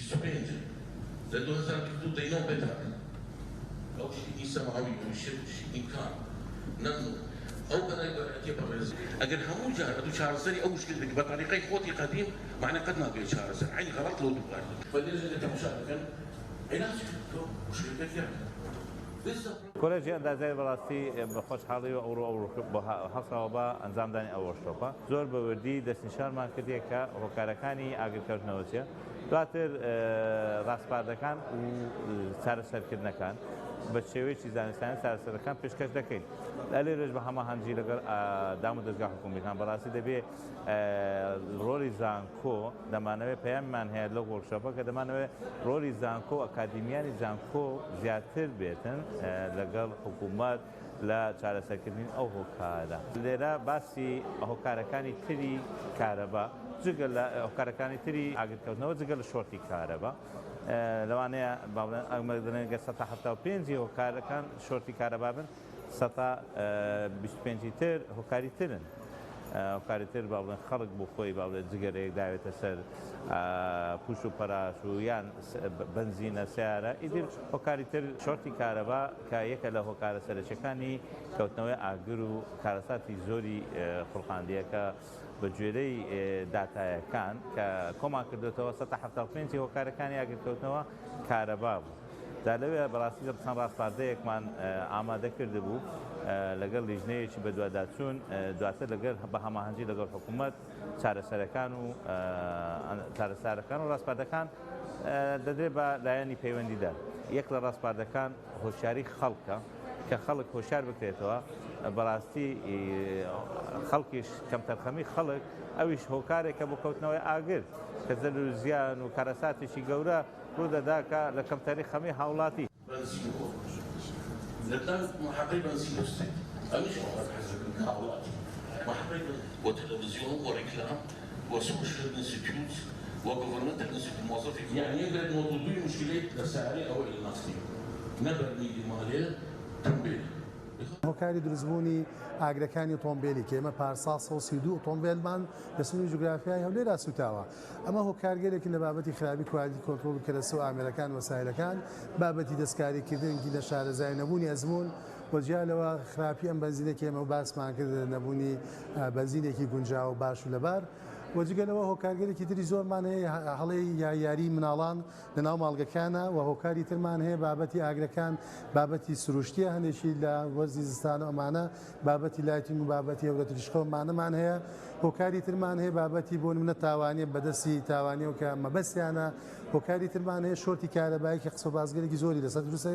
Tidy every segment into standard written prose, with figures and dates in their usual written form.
25 لە 2022 دەینۆ بێتان ئەو شیرینی سەماوی و شیرینی کان نەمنو ئەو بەنای بەرەتیە بەڕێز ئەگەر هەموو جار ئەتوو چارەسەری ئەو مشکل بکەی بە تەریقەی خۆتی قەدیم مەعنای قەت نابێ چارەسەر عەین غەڵەت لەو دووبارە فەلێژە لە تەماشا دەکەن عیلاج کە تۆ مشکلەکە دیارە. کۆلێژی ئەندازیاری بەڕاستی بە خۆشحاڵیەوە ئەوڕۆ هەڵساوە بە ئەنجامدانی ئەو وۆرکشۆپە. زۆر بە وردی دەستنیشانمان کردیە کە هۆکارەکانی ئاگرکەوتنەوە چیە، دواتر ڕاسپاردەکان و چارەسەرکردنەکان بە شێوەیەکی زانستانە چارەسەرەکان پێشکەش دەکەین. لێرەش بە هەماهەنگی لەگەڵ دام و دەزگا حکومیەکان بەڕاستی دەبێ ڕۆلی زانکۆ دەمانەوێت پەیاممان هەیە لەو وۆرکشۆپە کە دەمانەوێت ڕۆلی زانکۆ و ئەکادیمیانی زانکۆ زیاتر بێتن لەگەڵ حکوومەت لە چارەسەرکردنی ئەو هۆکارە. لێرە باسی هۆکارەکانی تری کارەبا جگە لە هۆکارەکانی تری ئاگرکەوتنەوە جگە لە شۆرتی کارەبا لەوانەیە با بڵێن ئەگەر دەڵێن گەر 75% هۆکارەکان شۆرتی کارەبا بن 25% تر هۆکاری ترن. هۆکاری تر با بڵێن خەڵک بۆ خۆی با بڵێن جگەرەیەک داوێتە سەر پوش و پەراش و یان بەنزینە سیارە ئیتر هۆکاری تر شۆرتی کارەبا کە یەکە لە هۆکارە سەرەکیەکانی کەوتنەوەی ئاگر و کارەساتی زۆری خوڵقاندیە کە بە گوێرەی داتایەکان کە کۆمان کردوێتەوە 175 هۆکارەکانی ئاگرکەوتنەوە کارەبا بوو. جا لەوێ بەڕاستی چەند ڕاسپاردەیەکمان ئامادە کردبوو لەگەڵ لیژنەیەکی بەدواداچوون دواتر لەگەڵ بە هەماهەنگی لەگەڵ حکوومەت چارەسەرەکان و چارەسارەکان و ڕاسپاردەکان دەدرێت بە لایەنی پەیوەندیدار. یەک لە ڕاسپاردەکان هۆشیاری خەڵکە کە خەڵک هۆشیار بکرێتەوە بەڕاستی خەڵکیش کەمتەرخەمی خەڵک ئەویش هۆکارێکە بۆ کەوتنەوەی ئاگر کە زەرەر و زیان و کارەساتێکی گەورە ڕوودەدا کە لە کەمتەری خەمی هاوڵاتی. بەنزین خۆ لە تانک مەحەتەی بەنزین دەستێت ئەمیش ئەوقات حەز دەکەن کە هاوڵاتی مەحەتەی بەنزین. و تەلەڤزیۆن و ڕیکلام و سۆشیال ئینستیتیوتس و گۆڤەرمێنتال ئینستیتیوت موەزەفی یەعنی ئەگەر 92 موشکیلەی لە سەیارەی ئەوەی لە نەفتی نە بەرمیلی مالێ تەمبێل. هۆکاری دروستبوونی ئاگرەکانی ئۆتۆمبێلی کە ئێمە پارساڵ 132 ئۆتۆمبێلمان لە سنووری جوگرافیای هەولێرا سووتاوە، ئەمە هۆکارگەلێکن لە بابەتی خراپی کوالیتی کۆنترۆڵ و کەرەسە و ئامێرەکان وەسایلەکان، بابەتی دەستکاریکردن، نەشارەزایی، نەبوونی ئەزموون و جیا لەوە خراپی ئەم بەنزینە کە ئێمە باسمان کرد نەبوونی بەنزینێکی گونجاو و باش و لەبار و جگە لەوە هۆکارگەلێکی تری زۆرمان هەیە هەڵەی یاری مناڵان لەناو ماڵگەکانە و هۆکاری ترمان هەیە بابەتی ئاگرەکان بابەتی سروشتیە هەندێکی لە وەرزی زستان و ئەمانە بابەتی lighting و بابەتی هەورە تریشقە و مانەمان هەیە هۆکاری ترمان هەیە بابەتی بۆ نمونە تاوانیە بەدەستی تاوانیەوە کە مەبەستیانە هۆکاری ترمان هەیە شۆرتی کارەبایی کە قسە و باسگەلێکی زۆری لەسەر دروست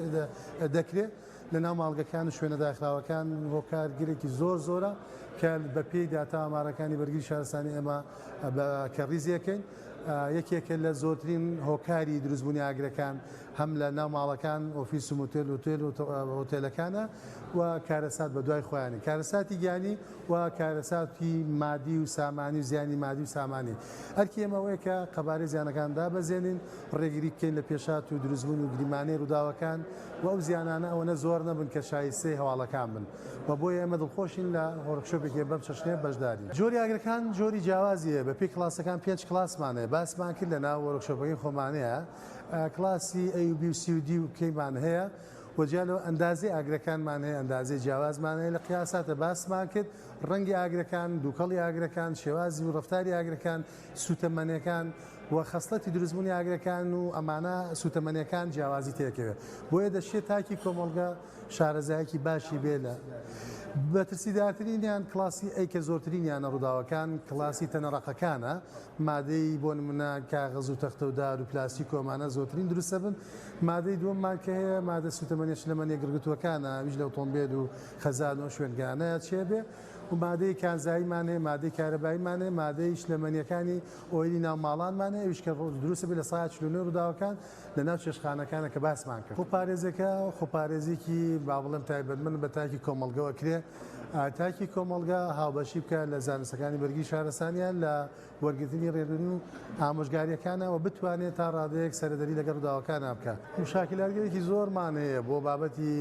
دەکرێت لە ناو ماڵگەکان و شوێنە داخراوەکان هۆکار گرێکی زۆر زۆرە کە بە پێی داتا ئامارەکانی بەرگری شارستانی ئێمە کە ڕیزیەکەین یەکێکە لە زۆرترین هۆکاری دروستبوونی ئاگرەکان هەم لە ناو ماڵەکان ئۆفیس و موتێل و تێل و هۆتێلەکانە و کارەسات بە دوای خۆیانی کارەساتی گیانی و کارەساتی مادی و سامانی و زیانی مادی و سامانی ئەرکی ئێمە ئەوەیە کە قەبارەی زیانەکان دابەزێنین ڕێگری بکەین لە پێشهات و دروستبوون و گریمانەی ڕووداوەکان و ئەو زیانانە ئەوەنە زۆر نەبن کە شایستەی هەواڵەکان بن و بۆیە ئێمە دڵخۆشین لە وۆرکشۆپێکی بەم چەشنەیە بەشدارین. جۆری ئاگرەکان جۆری جیاوازی هەیە بەپێی کڵاسەکان پێنج کڵاسمان هەیە باسمان کرد لەناو وۆرکشۆپەکەی خۆمانەیە کڵاسی A و B و C و D و K مان هەیە و جیا لەوە ئەندازەی ئاگرەکانمان هەیە ئەندازەی جیاوازمان هەیە لە قیاساتە باسمان کرد ڕەنگی ئاگرەکان دووکەڵی ئاگرەکان شێوازی و ڕەفتاری ئاگرەکان سووتەمەنیەکان و خەسڵەتی دروستبوونی ئاگرەکان و ئەمانە سووتەمەنیەکان جیاوازی تێکەوێت بۆیە دەشێت تاکی کۆمەڵگە شارەزایەکی باشی بێ لە بەترسیدارترینیان کڵاسی A کە زۆرترینیانە ڕووداوەکان کڵاسی تەنە ڕەقەکانە مادەی بۆ نمونە کاغەز و تەختە و دار و پلاستیک و ئەمانە زۆرترین دروستە بن مادەی دووەممان کە هەیە مادە سووتەمەنیە شلەمەنیە گڕگرتووەکانە ئەویش لە ئۆتۆمبێل و خەزان و شوێنگانە چێ بێ و مادەی کانزاییمان هەیە مادەی کارەباییمان هەیە مادەی شلەمەنیەکانی ئۆیلی ناو ماڵانمان هەیە ئەویش کە دروستە بێ 49% ڕووداوەکان لە ناو چێشتخانەکانە کە باسمان کرد. خۆپارێزەکە خۆپارێزیکی با بڵێم تایبەتمەند بە تاکی کۆمەڵگەوە کرێ. تاکی کۆمەڵگا هاوبەشی بکات لە زانستەکانی بەرگری شارستانیان لە وەرگرتنی ڕێنوێنی و ئامۆژگارییەکانە و بتوانێت تا ڕادەیەک سەرەدەری لەگەڵ ڕووداوەکانا بکات. مشاکلاتگەلێکی زۆرمان هەیە بۆ بابەتی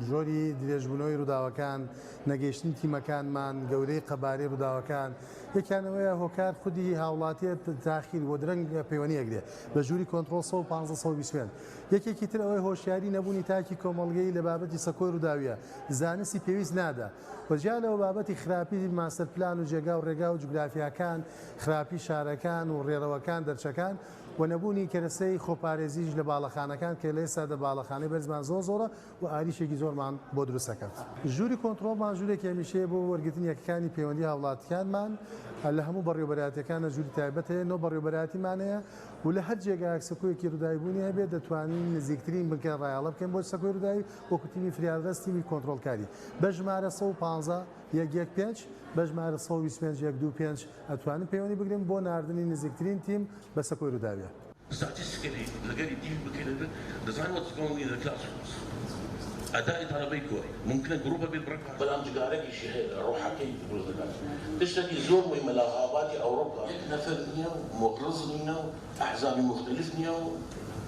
جۆری درێژبوونەوەی ڕووداوەکان، نەگەیشتنی تیمەکانمان، گەورەی قەبارەی ڕووداوەکان، یەکیان ئەوەیە هۆکار خودی هاوڵاتیە تاخیر و درەنگ پەیوەنی ئەگرێ بە ژووری کۆنترۆڵ 115 125. یەکێکی تر ئەوەی هۆشیاری نەبوونی تاکی کۆمەڵگەی لە بابەتی سەکۆی ڕووداویە زانستی پێویست نادا و جیا لەوە بابەتی خراپی ماستەر پلان و جێگا و ڕێگا و جوگرافیاکان، خراپی شارەکان و ڕێڕەوەکان دەرچەکان و نەبوونی کەرەسەی خۆپارێزیش لە باڵەخانەکان کە لە ئێستادا باڵەخانەی بەرزمان زۆر زۆرە و ئاریشێکی زۆرمان بۆ دروست دەکات. ژووری کۆنتڕۆڵمان ژوورێکی هەمیشەیە بۆ وەرگرتنی یەکەکانی پەیوەندی هاوڵاتیانمان، لە هەموو بەڕێوەبەرایەتیەکاندا ژووری تایبەت هەیە، 9 بەڕێوەبەرایەتیمان هەیە و لە هەر جێگایەک سەکۆیەکی ڕووداوی بوونی هەبێت دەتوانین نزیکترین بنکە ڕایەڵە بکەین بۆ سەکۆی ڕووداوی وەکو تیمی فریادڕەس تیمی کۆنتڕۆڵکاری بە ژمارە 115 یەک یەک پێنج بە ژمارە 125 یەک دوو پێنج ئەتوانن پەیوەندی بگرن بۆ ناردنی نزیکترین تیم بە سەکۆی ڕووداویە. Statistically لەگەری deal بکەین دەزانین what's going in the classrooms ئەدای تەڵەبەی کۆی مومکنە گروپە بێت بڕێک بەلام جگارەکیشی هەیە ڕۆحەکەی دروست دەکات تشتەکی زۆر موهیمە لە غاباتی ئەوروپا یەک نەفەر نیە و موغرز نینە و ئەحزابی موختەلیف نیە و.